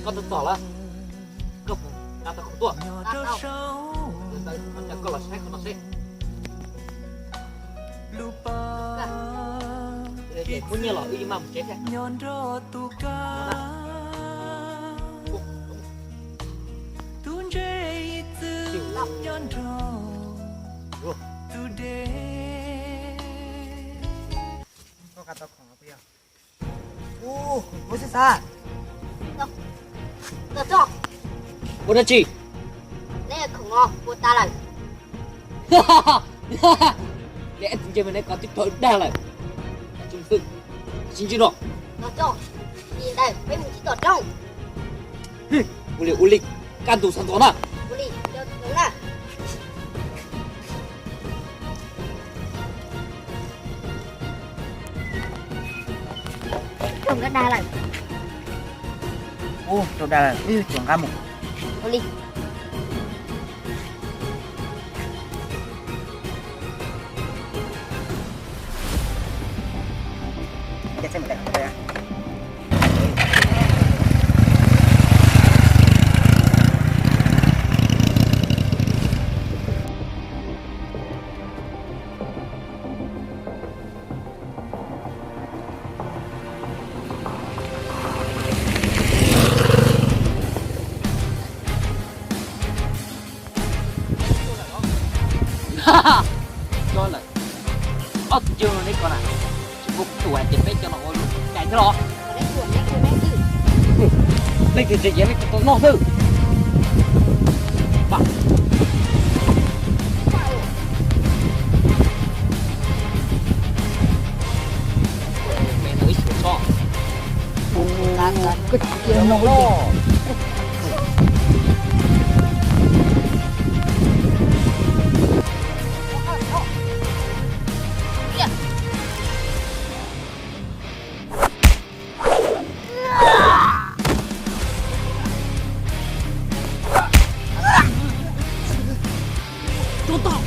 Koj tau txom lawm, koj puas nqa tau khoom tuaj? Ntawd koj los saib qhov no seb. Muab nyiaj los wb yeej maj mus tsev thiab. Ua, ua xwb xav. Ua dab tsi? Neb khoom no ua tas lawm. Neb tsis ntse mas neb kov twb raug dag lawm. Tsis xwb, tsis ntse no. Ua li ua li, kaj ntug xav ntxov na. Raug dag lawm. Ub, raug dag lawm, wb tsuas nqa mus. Ua li. Coj lawm. Ob tug ncwg no neb ko na, tsis muaj tus hais tias peb cov no ua luaj cai thiab los? Leej twg tsis yeej leej twg tau noj xwb. Koj tsis cia no los. Tus tod,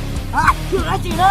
ua dab tsi na?